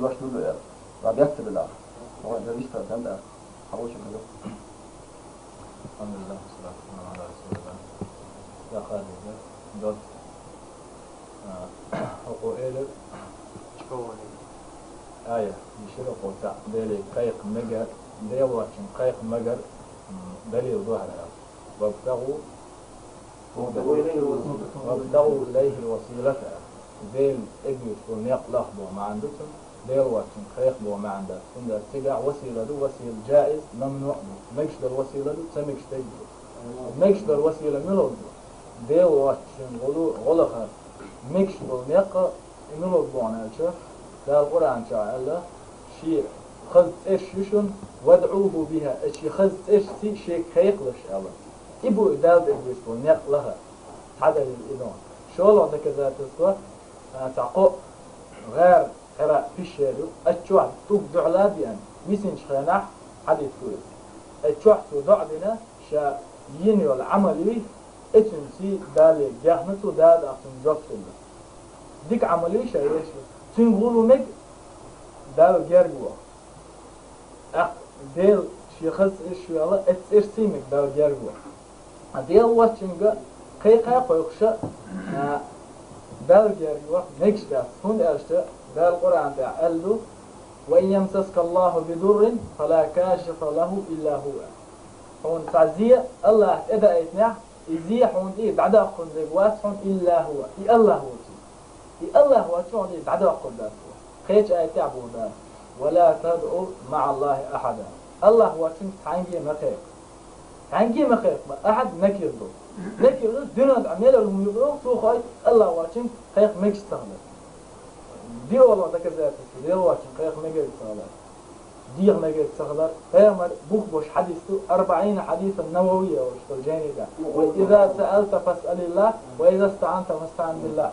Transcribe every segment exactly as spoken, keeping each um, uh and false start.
Баш ду ду яр. Ва бяхта била. Ва да виста дан да. Хавуш кадо. الحمد لله والصلاة والسلام على رسول الله. يا خالد، دوست. А, хӀокхо элира, чкъони ая, йишира хӀокхо цхьаъ, Деле кхайкха мегар, Дела воацачун кхайкха мегар, м, далил ду хӀара. وابتغوا وابتغوا إليه الوسيلة. وابتغوا إليه الوسيلة. Дела тӀебоьдуш бола некъ лаха боху маьӀна ду цуьнан. Дела воацачун кхайкха боху маьӀна дац. ХӀунда аьлча цигахь васила ду, васила джаиз, мамнуъ ду. Мегаш долу васила ду, ца мегаш дерг ду. Мегаш долу васила мила ду? Дела воацачун гӀуллакх, гӀуллакх мегаш долу некъ, и мила ду боху аьлча, Дала Къуръан чохь аьлла, шен хаза цӀераш ю шуна, «وادعوه بها», шен хаза цӀерашца шега кхайкхалаш аьлла. И бу и Далла тӀебоьдуш болу некъ лаха. Цхьа далил и ду. ШолгӀа доказательство, а, цхьа кхоъ гӀар Хьира пещера ю, оцу чохь тӀулг дуьхьал а деана, висинчу хенахь хьадис ду иза. Оцу чохь цо доӀа дина, ша йина йолу Ӏамал юй, оцуьнца Дале гехна цо, Дала ахь цунна жоп делла. Дика Ӏамал юй ша еш, цуьнга гӀуллакх мега, Далла герга ваха. ТӀаккха Дела шен хаза цӀераш ю аьлла, оцу цӀерашца мега Далла герга ваха. Дела воцчуьнга кхайкха а кхойкхуш а, а, Далла герга ваха мегаш дац, хӀунда аьлча Дала Къуръан тӀехь аьлла ду: «وإن يمسسك الله بضر فلا كاشف له إلا هو». Хьуна цхьа зе АллахӀа тӀедаийтинехь, и зе хьуна тӀе дӀадоккхун дерг вац хьуна, إلا هو, и АллахӀ воцург. И АллахӀ воцчунна хьуна тӀе дӀадоккхур дац хьуна. Кхечу аятехь боху Дала: «ولا تدع مع الله أحدا». АллахӀ воцчуьнга цхьаьнгге ма кхайкха. Цхьаьнгге ма кхайкха, ахьад накир ду. Накир ду, дуьнен тӀехь мел йолу хӀума юкъа йогӀу, цо хоуьйту АллахӀ воцчуьнга кхайкха мегаш ца хилар. ДиъолгӀа доказательство, Дела воцчуьнга кхайкха мегар ца хилар. Деха мегар ца хилар. Пайхамар бух бош хьадис ду, «أربعين حديثا نووية» олуш долу жайни тӀехь: «وإذا سألت فاسأل الله، وإذا استعنت فاستعن بالله».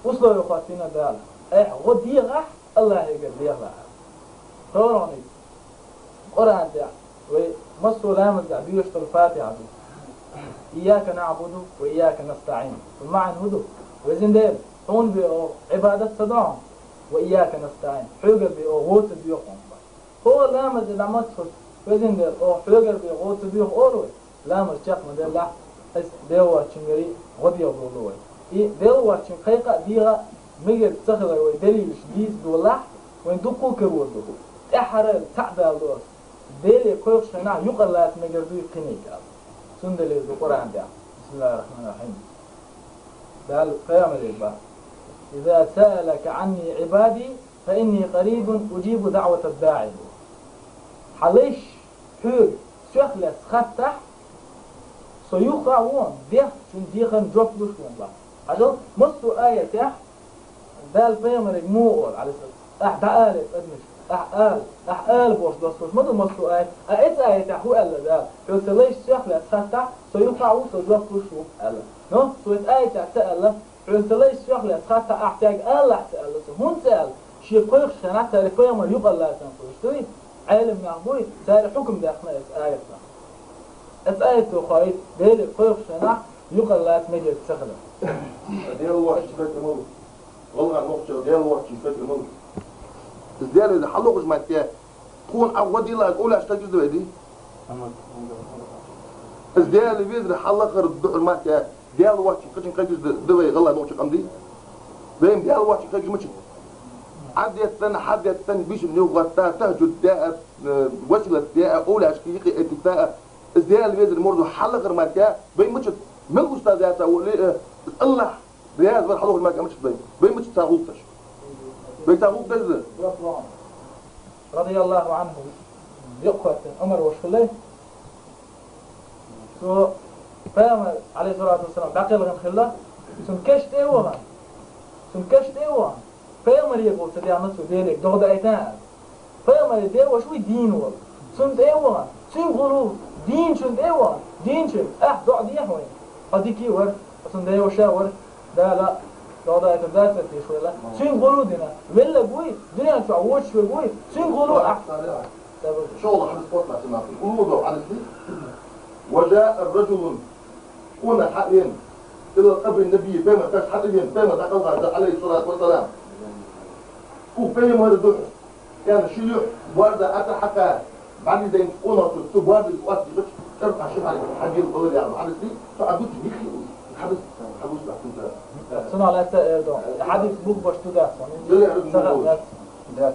Условие хӀоттийна Дала. Айхьа гӀо дехахь, АллахӀегара дехалахь. ХӀораниг Къуръан тӀехь вай массо а ламазехь доьшуш долу Фатихьа ду. «إياك نعبد وإياك نستعين». Цуьнан маьӀна хӀун ду? Везан Дела, хьуна бен оха Ӏибадат ца до хьуна, «وإياك نستعين», хьоьгара бен оха гӀо ца доьху хьуна. ХӀора ламазе дӀа маца хуьлу, везан Дела, оха хьоьгара бен гӀо ца доьху олу вай. Ламаз чекх ма деллахь, аса Дела воцчуьнгара гӀо деха бовлу вай. И Дела воцчуьнга кхайкха а, деха а мегар ца хилар вай далилаш дийца долахь, вайн дуккха а карор ду. ТӀаьххьара цхьаъ далла ду аса. Деле кхойкхуш хенахь юкъара лаца мегар дуй кхиниг аьлла. Цундела иза ду Къуръан тӀехь. بسم الله الرحمن الرحيم. Дала пайхамаре боху: «إذا سألك عني عبادي فإني قريب أجيب دعوة الداع». Хьан лайш хьоьга сох лаьцна хаттахь, со юххехь ву, дехначун дехарна жоп луш ву боху. Хьажал, массо а аятехь Дала пайхамаре муха олу, Ӏалайхиссалам: «Ахь дӀаала оцу адамашка, ахь ала, ахь ала», бохуш доссуш ма ду массо а аят. А оцу аятехь хӀун аьлла Дала? «Хьоьга сан лайш сох лаьцна хаттахь, со юххехь ву, со жоп луш ву», аьлла. Но, цо оцу аятехь ца аьлла: «Хьоьга сан лайш сох лаьцна хаттахь, ахь цаьрга алалахь», ца аьлла цо. ХӀунда ца аьлла? Шен кхойкхуш хенахь цаьрга пайхамар юкъара лацарна хуьлуш дуй, Ӏелам нах буй, цара хьукам даьккхина оцу аятах. Оцу аято хоуьйту Деле кхойкхуш хенахь юкъара лаца мегар ца хилар. Дела воцчу стаг ма ву. ГӀалгӀа нохчо Дела воцчу стаг ма ву. Иза Дела везар хьалохуш ма те. Тхуна Ӏа гӀо дилла, Ӏа уллаш стаг иза вай ди. Иза Дела везар хьалахар дуьхьал ма те. Дела воцчу кхачун кхайкхаш ду вай гӀалгӀа нохчо къам ди. Вайн Дела воцчу кхайкхаш мича? Ӏадеттан, хьадеттан, бишина юхатта, тахажуд де а, э, василат де а, овлашка юкъе эттита а, иза Дела везар морзо хьалахар ма те, вай мича? Мел устаз яца воле, э, Аллах, Дела везар хьалахар ма те мича вай? Вай мича ца гӀулташ? Вай ца гӀулташ да? رضي الله عنه, йоккхуьйтина Ӏумар ваша хилла. Цо пайхамар, Ӏалайхиссалату вассалам, дӀакхелхина хилла, цуьнан каш тӀе а вахана, цуьнан каш тӀе а вахана, пайхамарегара ца дехна цо Деле, догӀа даита аьлла. Пайхамаре деваш вуй дийна волу. Цунна тӀе а вахана, цуьнга гӀур ву, дийначунна тӀе а вахана, дийначуьнга: «Ахь доӀа дехьа вайна. Хьо дика а вара, хьо цуьнан деваш а вара». Дала догӀа даийтар дац вай тешаш вайла. Цуьнга гӀуллакх дина. Веллаг вуй, дуьнен чохь воцуш верг вуй, цуьнга гӀуллакх ахь. ШолгӀа хьадис кхойтта ма цига, улло до хьадис ди. وجاء رجل, къонах хьавеана, إلى قبر النبي, пайхамар каш хьавеана, пайхамар дӀакхалхар ду, Ӏалайхиссалату вассалам. Укх пеле мара дуьхьа. Яна ши юхь борда ата хьакха, бӀарли дайна къонахчо цу бордага оттаийгӀача, чӀархъа ши хьарак хьабийла балар яха бӀарли, цо Ӏадуча нихи уж. Хьадис, хьадис бахтунта. Цунах лаьца эр ду. Хьадис бух баш ду дац. Дали хьадис бух баш. Дац.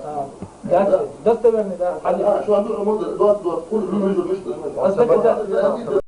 Дац. Достоверный дац. Хьадис. А, шо ду Ӏумар, доц, доц, кул, кул, кул, кул, кул. Аз дагадоагӀа.